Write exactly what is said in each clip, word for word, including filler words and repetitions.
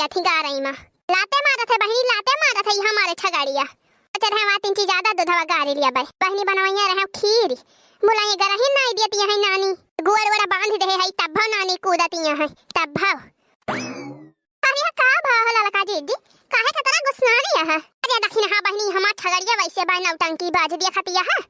थी गारई मा। लाते मारत है बहिनी, लाते मारत है, ई हमारे छगड़िया। अच्छा रहे, वातिन ची ज्यादा दूधवा गारी लिया बाई। बहिनी बनवइया रहे खीर, मुलाये गरही नाई दियती है नानी। गोड़ वोड़ा बांध देहे है, तब्भव नानी कूदती है, तब्भव। अरे का भा हो ललका जिज्जी, काहे के तरह गुस्सानी है? अरे दखिनहा बहिनी, हमार छगड़िया वैसे बाई नौटंकी बाज दिया खतिया है।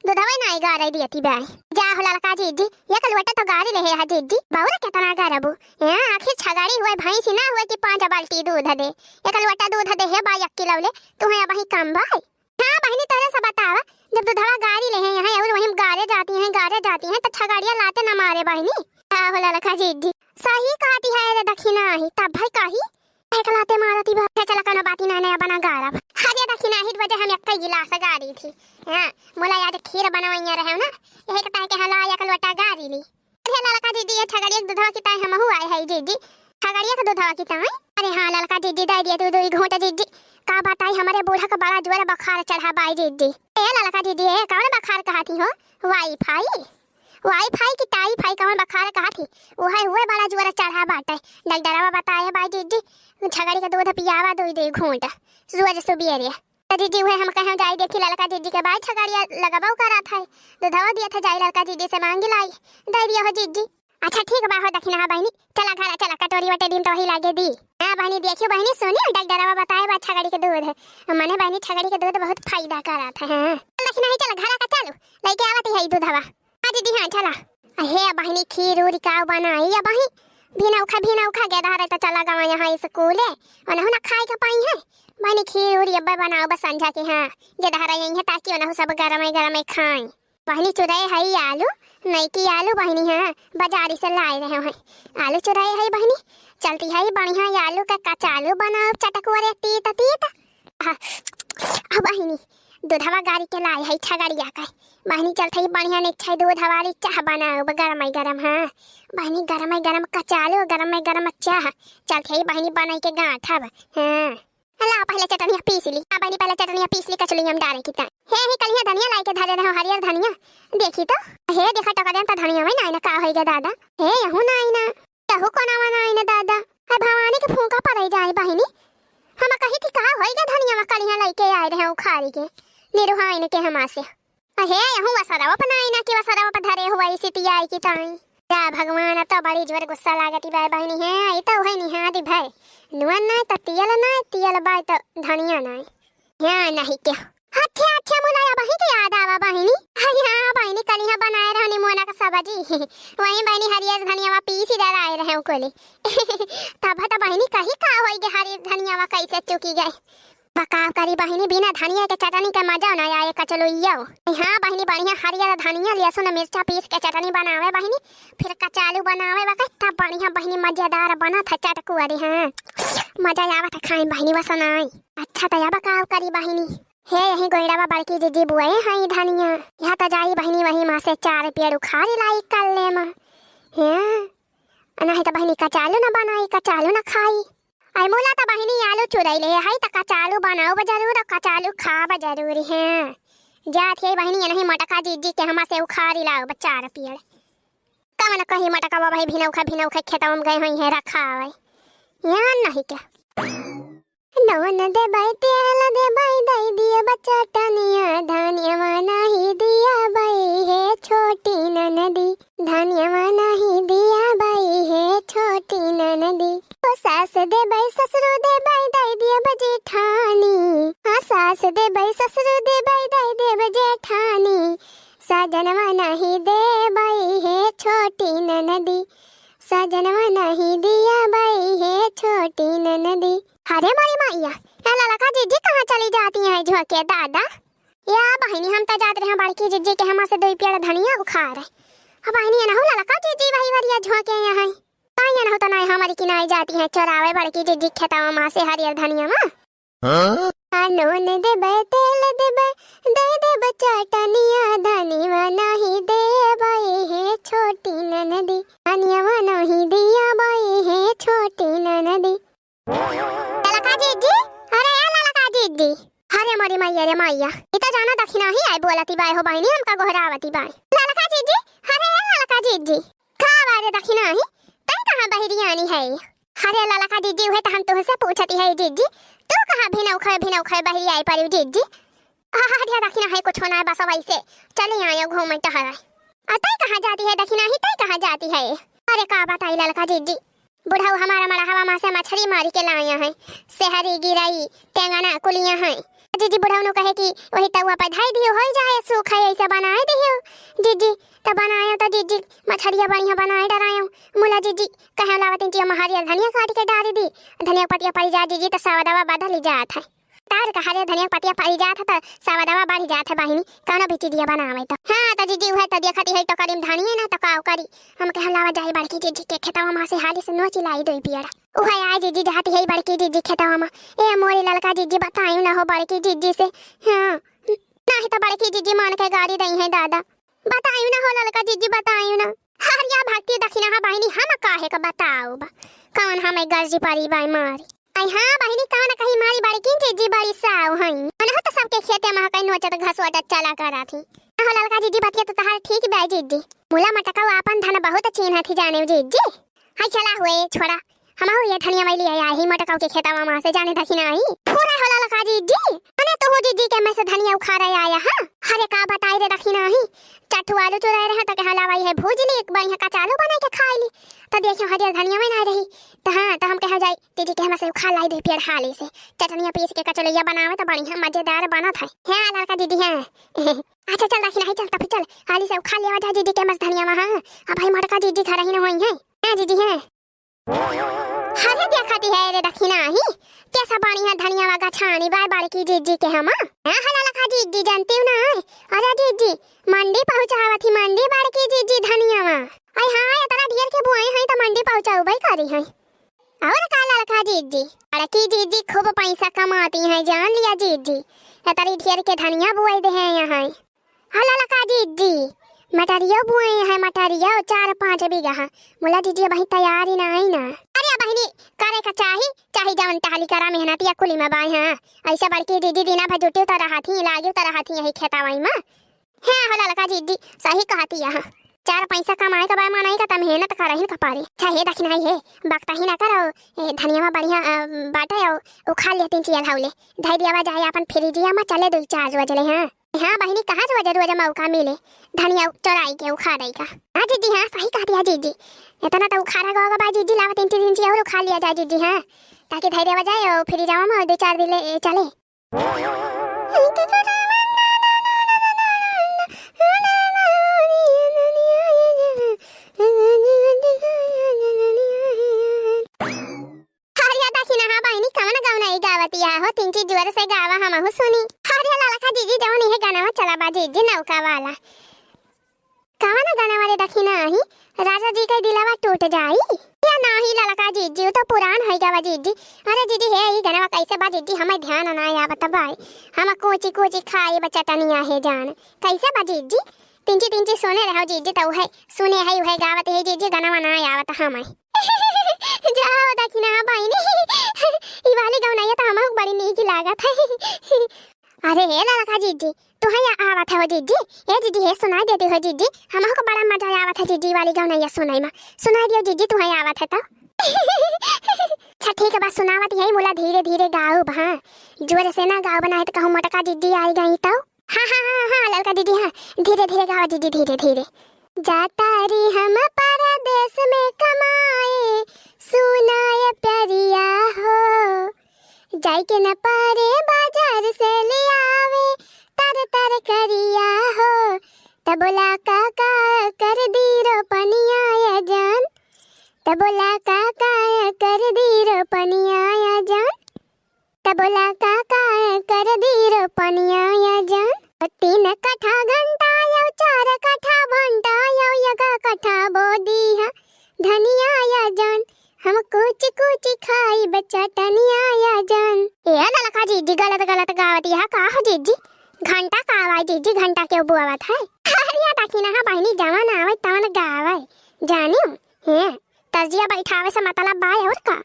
दूधवा नाई गारे दियती बाई। जा हो ललका जिज्जी, एक लोटा तो गारी लेहे है जिज्जी। बउरा केतना गारबू? हैं, आखिर छगड़ी हुए, भैंसी ना हुए कि पाँच बाल्टी दूध दे। एक लोटा दूध देहे बाई अक्की लौले, तुहे अबही कम बाई। हाँ बहिनी, तोरे से बतावा, जब दूधवा गारी लेहे हैं और वहीं गारे जाती हैं, गारे जाती हैं, तो छगड़िया लाते न मारे बहिनी। का हो ललका जिज्जी, सही कहती है रे दखिनही, तब भाई कही, एक लाते मारती बा। अच्छा चला, कोनो बाती ना, नया बना गारब। अरे दखिनही वजह हम एक गिलास गारी थी। हाँ, मोला आज खीर बनवइया रहे ना, यही के ताई के हला एक लोटा गारी ली। अरे ललका जिज्जी, ये छगड़िया के दूधवा की ताई हमहू आए है जिज्जी। छगड़िया के दूधवा की ताई? अरे हाँ ललका जिज्जी, दे दिया तू दुई घूंट जिज्जी। का बताई, हमरे बूढ़ा का बड़ा जोर बुखार चढ़ा बाई जिज्जी। ए ललका जिज्जी, ए कौन बुखार कहती हो? वाईफाई? वाईफाई की टाईफाई कौन बुखार कहती? उहे, उहे बड़ा जोर चढ़ा बाटे। डॉक्टरवा बताए बाई जिज्जी, छगड़ी के दूध पियावा दुई दुई घूंट रोज सुबेरे। त जिज्जी उहे हम कहे जाई देखी ललका जिज्जी के बाई छगड़िया लगबऊ करत है। दूधवा दिया था जाई ललका जिज्जी से मांगी लाई। दे दिया हो जिज्जी। अच्छा ठीक बा हो दखिनहा बहिनी। चला घरा चला, कटोरी वटे दिन तो वही लागे दी। हाँ बहिनी देखियो बहिनी सुनियो डॉक्टरवा बताए बा छगड़ी के दूध। मने बहिनी छगड़ी के दूध बहुत फायदा करत है। हाँ। दखिनही चला घरा का चालू। लइके आवत है दूधवा। हाँ दीदी, हाँ, चला। अहे, बहिनी, खीर उरी का बनाई? अबही भिनौखा, भिनौखा गेदहरे त चला गवा यहाँ स्कूले, ओनहु ना खाए के पाई है। बहिनी, खीर उरी अब्बे बनाओ बस संझा के, हाँ। गेदहरे यहीं है ताकि ओनहु सब गरमे गरमे खाए। बहिनी, चुराए है आलू, नई की आलू बहिनी, हाँ, बाजारी से लाए रहे हैं। आलू चुराए है बहिनी, चलती है बढ़िया आलू का कचालू बनाओ, चटकुआ रे तीत तीत। हाँ, अब बहिनी, दूधवा गारी के लाई है छगड़िया का। बहिनी चलत है बढ़िया ने छै दूध हवारी चाह बनाओ गरम गरम, हाँ। बहिनी गरम गरम कचालो, गरम गरम चाह। चलत है बहिनी बनाई के गांठ अब, हाँ। ला पहले चटनिया पीस ली, हाँ बहिनी पहले चटनिया पीस ली कचलिया में डारे की ताई। हे ही कलिया धनिया लाई के धरे रहो हरियर धनिया। देखी तो, हे देखा टकरिया में तो धनिया में नाई ना का होई गे दादा। हे यहू नाई ना। कहू कोनावा ना आईना दादा, है भवानी के फूंका पड़े जाए बहिनी। हम कही थी का होई गे धनिया में कलिया लइके आए रहे उखाड़ी के, निरुहाइन के हमा से। अहे, यहू वसरवा पर ना आईना कि वसरवा पर धरे हुआ इसी तियाई की ताई। या भगवान, अब तो बड़ी जोर गुस्सा लागती बाय बहिनी है, ई तो वही निहादी भाई। नुअन ना तो तियल ना, तियल बाय तो धनिया ना। हाँ, नहीं क्या? अच्छा, अच्छा, मुलाया बहिनी के याद आवा बहिनी। हाँ, हाँ, बहिनी, कल यहाँ बनाए रहनी मोना का सब्जी। वहीं बहिनी हरियर धनियावा पीसी डलाए रहे उकोली। तब तो बहिनी कही का होई गे हरियर धनियावा कैसे चुकी गए। बकाव करी बहिनी, बिना धनिया के चटनी के मजा ना आए कचलुइयो। हाँ बहिनी, बढ़िया हरियर धनिया, लहसुन, मिर्चा पीस के चटनी बनावे बहिनी, फिर कचालू बनावे बा, तब बढ़िया बहिनी मजेदार बनत है चटकुआ रे। हाँ, मजा आवत है खाए बहिनी, वसनाई। अच्छा, त अब का करी बहिनी? हे, यही गोइड़वा बड़की जिज्जी बुआए हई धनिया। यह त जाई बहिनी, वही मा से चार पेड़ उखाड़ी लाई कल्ले मा। हे, नहीं त बहिनी कचालू न बनाई, कचालू न खाई। आई मुला त बहिनी आलू चुरई ले हई, त कचालू बनाउब जरूर, कचालू खाब जरूर। हे, जात है बहिनी, यही मोटका जिज्जी के हमा से उखाड़ी लाउब चार पेड़। कवन कही मोटका बाबा ही भिनौखा, भिनौखा खेतवा में गए होई है रखावे। यहाँ नहीं क्या? नून देबै, तेल देबै, दई दिए बच्चा टनिया, धनियवा नाही दिया बई हे छोटी ननदी, धनियवा नाही दिया बई हे छोटी ननदी। ओ सास देबै, ससुर देबै, दई दिए जेठानी, हाँ सास देबै, ससुर देबै, दई दिए जेठानी, सजनवा नाही देबै हे छोटी ननदी, सजनवा नाही दिया बई हे छोटी ननदी। अरे मोरी मैया, ये ललका जिज्जी कहाँ चली जाती हैं झोंके दादा? या बहिनी, हम त जात रहे बड़की जिज्जी के हमा से दुई पेड़ धनिया उखाड़े। अब बहिनी, ये नहु ललका जिज्जी वही वरिया झोंके यहाँ। ताई ये नहु त नाई हमारी किनाई जाती हैं चोरावे बड़की जिज्जी खेतवा मा से हरियर धनिया मा। हाँ? आ नून देबै, तेल देबै, दे देबै चटनिया, धनियवा नाही देबै हे छोटी ननदी, धनियवा नाही दिया बई हे छोटी ननदी। ललका जिज्जी, अरे ए ललका जिज्जी, अरे मोरी मैया रे मैया, ई त जाना दखिनही आई बोलती बाय हो बहिनी, हमका गोहरावती बाय। ललका जिज्जी, अरे ए ललका जिज्जी, का बारे दखिनही, तई कहाँ बहिरियानी है? अरे ललका जिज्जी, उहे त हम तुहसे पूछती है जिज्जी, तू कहाँ भिनौखे भिनौखे बहरी आई पड़ी जिज्जी? अरे दखिना है, कुछ ना है, बस वैसे चली आयो घूमे टहरे। आ तै कहाँ जाती है दखिना ही, तै कहाँ जाती है? अरे का बताई ललका जिज्जी, बुढ़ऊ हमारा मड़हवा मा से मछरी मारी के लाया है, सेहरी, गिरई, टेंगना कुलिया है। जिज्जी बुढ़ऊ नु कहे कि वही तउआ पर धई दियो, होई जाए सूखा, ऐसे बनाए दियो जिज्जी। त बनायो त जिज्जी मछरिया बढ़िया बनाए डरायो। मुला जिज्जी कहे लावत इंचिया हरियर धनिया काट के डारी दी, धनिया पतिया पड़ी जा जिज्जी त सवादवा बदली जात है। तार का हरियर धनिया पतिया पड़ी जात है त सवादवा बढ़ी जात है बहिनी, कौनो भी चीजिया बनावे त। हाँ त जिज्जी उहे त देखती है त करीम धनिया ना त काव करी। हम कहे लावा जाई बड़की जिज्जी के खेतवा मा से हाली से नोची लाई दोई पियड़ा। उहे आए जिज्जी जाती है बड़की जिज्जी खेतवा मा। ए मोरी ललका जिज्जी बतायू ना हो बड़की जिज्जी से। हाँ, नाही त बड़की जिज्जी मान के गारी दई है दादा। बतायू ना हो ललका जिज्जी, बतायू ना। हरिया भक्ति दखिना हा बहिनी, हम काहे का बताऊ बा, कौन हमें गर्जी परी बाई मारी। आई हाँ बहिनी, कौन कहीं मारी बड़की जिज्जी बड़ी साउ हई। अनहु त सबके खेते मा कहीं नोचत घसोटत चला करा थी। ना हो ललका जिज्जी, बतिया त तहार ठीक बा जिज्जी। मुला मटकाऊ आपन धन बहुत चीन्हत ही जाने जिज्जी। हाय चला हुए छोड़ा, हमहू ये धनिया वाली आया ही मोटकाऊ के खेतवा मा से जाने दखिना ही। पूरा होला ललका जिज्जी, अने तोहू जिज्जी के मैं से धनिया उखाड़े आया हा। अरे का बताई रे दखिना ही, चट्ठू आलू चुराए रहे त कहे लावा है भूज ली, एक बार यहाँ कचालू बना के खाई ली। त देखियो हरियर धनिया में ना रही, त हाँ त हम कहे जाई जिज्जी के हम से उखाड़ लाई दे पेड़ हाली से, चटनिया पीस के कचौलिया बनावे त बढ़िया मजेदार बनत है। हाँ ललका जिज्जी हाँ। अच्छा चल दखिना ही, चल तब चल हाली से उखाड़ लेवा जा जिज्जी के मस्त धनिया मा। हाँ अब भाई मोटका जिज्जी घर ही न होई है। हाँ जिज्जी हाँ। हरे देखती है रे दखिना ही, कैसा बढ़िया धनिया वा गछानी बाय बड़की जिज्जी के हमा। हाँ, हला लखा जिज्जी जानती हूँ ना। अरे जिज्जी, मंडी पहुँचावत ही मंडी बड़की जिज्जी धनिया वा। आई हाँ, इतना ढेर के बुआई है त मंडी पहुँचाउबे करी है। और का ललका जिज्जी, बड़की जिज्जी खूब पैसा कमाती हैं, जान लिया जिज्जी। इतनी ढेर के धनिया बुआई दे हैं यहाँ। हला ललका जिज्जी, मटरियो बुए हैं, मटरियो चार पाँच बीघा। मुला जिज्जी अबहीं तैयारी ना आई ना। अरे बहिनी, करे का चाही, चाही जवन टहली करा, मेहनतिया कुली में बाई हैं। ऐसे बड़की जिज्जी दिना भर जुटी उतर रहा थी, लागी उतर रहा थी यही खेतावाई में। हाँ हो ललका जिज्जी, सही कहती है। चार पैसा कमाए का बा मनई का त मेहनत करहिन का पड़ी। अच्छा हे दखिना हे, बकता ही ना करो, ए, धनिया में बढ़िया, अ, बाटे हो, उखाड़ लेती चियल हौले। धई दिया बा जाए अपन फ्रिजिया में चले दुई चार रोज ले, हाँ। हाँ बहिनी, कहाँ से रोज रोज मौका मिले धनिया चोराई के उखाड़े का? हाँ जिज्जी, हाँ सही कह दिया जिज्जी, इतना तो उखाड़ा गवा बा जिज्जी, लावा तीन तीन इंची और उखाड़ लिया जाए जिज्जी, हाँ, ताकि धैर्य हो जाए और फिर जावा में दो चार दिन ले चले। हरिया दखिना, हाँ बहिनी, कवन गवना ई गावतिया हो? तिनकी जोर से गावा, हमहू सुनी। हरिया ललका जिज्जी, जवन इहे गाना चला बा जिज्जी, नौका वाला। कवन गाना वाले दखिना ही? राजा जी के दिलवा टूट जाई। या नाही ललका जिज्जी, उ तो पुरान है गावा जिज्जी। अरे जिज्जी हे, ई गाना कैसे बा जिज्जी? हमें ध्यान ना आवत बाई। हम कोची कोची खाई बा चटनिया हे जान। कैसे बा जिज्जी? तिनची तिनची सुने रहो जिज्जी, तो उहे सुने है, उहे गावत है जिज्जी, गाना ना आवत हमें। जाओ दखिना बहिनी, ई वाली गवनैया तो हमहू बड़ी नीक लागत है। अरे हे ललका जिज्जी, तुहे या आवत है हो जिज्जी? ए जिज्जी हे, सुनाई देती हो जिज्जी, हमहू को बड़ा मजा आवत है जिज्जी वाली गवनैया सुनाई में। सुनाई दियो जिज्जी, तुहे आवत है तो। अच्छा ठीक है, बस सुनावत यही मुला धीरे धीरे गाओ, हाँ, जोर से ना गाओ, बनाए तो कहूँ मोटका जिज्जी आई गई तो। हाँ, हाँ, हाँ, हाँ, ललका दीदी, हाँ, धीरे धीरे गावा दीदी, धीरे धीरे। जाता री हम परदेस में कमाए, सुनाए प्यारिया हो, जाई के न पारे बाजार से ले आवे तर तर करिया हो, तबोला काका कर दी रोपनिया या जान, तबोला काका कर दी रोपनिया या जान। तबोला काका कर दी रोपनिया या जान। तीन कठा घंटा यौ, चार कठा भंटा यौ, एक कठा बो दीहा धनिया या जान। हम कुछ कुछ खाई बचटनिया या जान। ए ललका जिज्जी, गलत गलत गावत यह का हो जिज्जी? घंटा का आवाज जिज्जी, घंटा के बुआवत है? अरे या ताकि ना बहिनी, जवन आवे तवन गावे, जानियो? हैं, तर्जिया बैठावे से मतलब बा और का?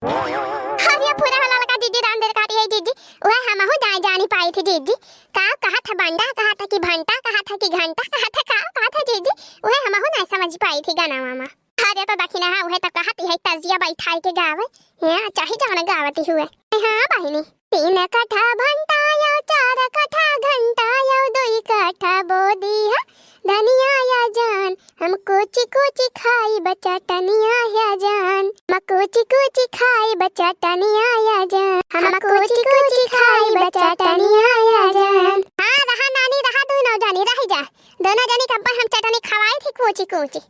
अरे पूरा वाला लगा जिज्जी, दान दे काटी है जिज्जी, वह हमहू जाए जानी पाई थी जिज्जी। का कहा था बंडा, कहा था कि भंटा, कहा था कि घंटा, कहा था का, कहा था जिज्जी, वह हमहू नहीं समझ पाई थी गाना वामा। हर ये तो दखिनहा उहे तो कहत ही है तजिया बैठाई के गावे। हाँ, चाहे जवन गावती हुए। हाँ बहिनी। तीन कठा भंटा यौ, चार कठा घंटा यौ, दुई कठा बो दिहा धनिया या जान। हम कुची कुची खाइब चटनिया या जान। हम कुची कुची खाइब चटनिया या जान। हम कुची कुची खाइब चटनिया या जान। हाँ, रहा नानी, रहा दुनो जनी, रही जा। दुनो जनी के अब्बे हम चटनी खवाई थी कुची कुची।